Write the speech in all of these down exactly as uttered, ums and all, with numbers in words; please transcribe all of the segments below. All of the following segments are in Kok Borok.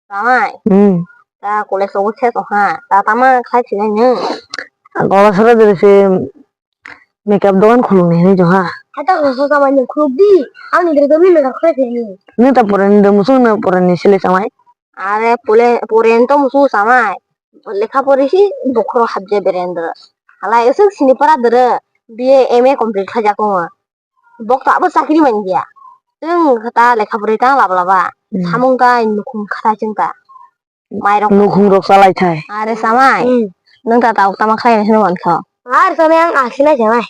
Samai. Hmm. Ta college rogo ses oha. Ta tama khai sinai nung. Gola sara dere se makeup dogan khulung ni hinui tongha. Hata ko so samai nung khuluk di. Ang ni dere domi makeup khai sini. Nung ta pore ni domu sung na pore ni sile samai. Are pole, pore ni to musu samai. Lekha pore si bokhro habje berendra. Hala esuk sini para dere. B A M A complete khaja ko. Bok ta abo chakri man dia. Teng ta lekha pore ta lab laba. Hmm. Samung ta nukhung khata cheng ta. Mairok. Nukhung rok salai thai. Are samai. Hmm. Nung ta tauk tama khlai nai sini mankha. Are samai ang akhilai samai.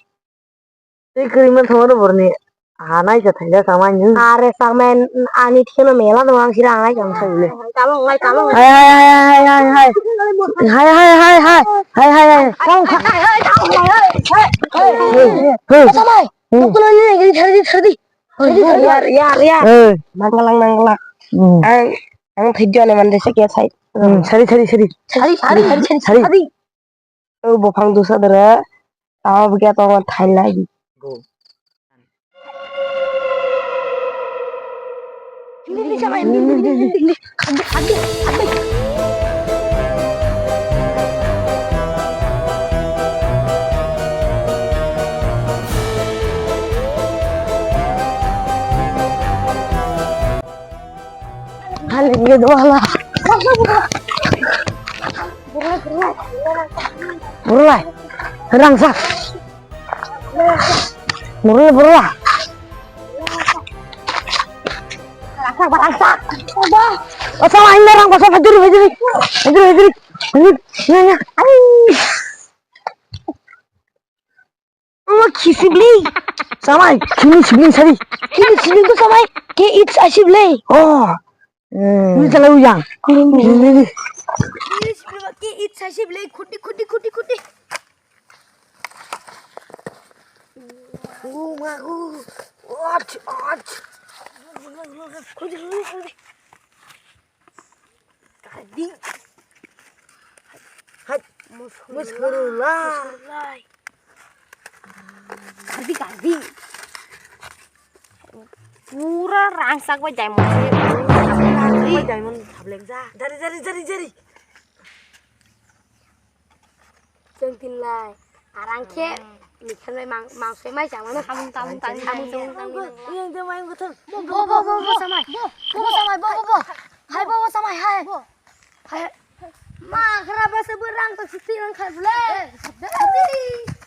Tei kwrwi man thangma borni hanai se thaila samai nung. Are samai ani theno mela no ang sira angai jang. Hai le. Tamo ngai tamo. Hai hai hai hai hai hai. Hai hai hai hai. Hai hai hai. Tamo kha. Hai hai tamo. Hey. Hey. Samai. Hmm. Bukulo ni gini thari di, thari di. Thari di, thari di. Yar, yar, yar. Eh. Nanggalang, nanggalang. Hmm. Ang, ang thai jone mande se ke thai. Hmm, sari, sari, sari. Sari, sari, sari, sari, sari. O buphang dosa dara. Tawa bukya tawa thai lai. Burla, rangsa. Burla, burla. Rangsa, rangsa. Osa, ini rang, osa, bajuri, bajuri. Bajuri, bajuri. Bajuri, ya, ya. Ai. Omo khisiblei. Samai, khini sibling sari. Khini sibling to samai. Ke it ashiblei. Oh. Hmm. Ni chala uyang. Ni, ni, ni. Ke it ashiblei. Khuti, khuti, khuti, khuti. Gu, ma, gu. Ach, ach. Khuti, khuti, khuti. Kadi. Hai. Musurla. Kadi, kadi. Pura rangsak bai diamond se. Bai diamond thablek ja. Jari, jari, jari, jari. Chwng tin lai. Arang khe, hmm, mikhan bai mang, mang se mai chama no. Samung tamung tangwi samung tamung tangwi. Yang de mai gothon. Bo, bo, bo, bo, samai. Bo, bo, samai, bo, bo, bo. Hai, bo, bo, samai, hai. Bo. Hai. Ma, khara basa bo rang to siti rang khai bole. Eh, sabda, sabda.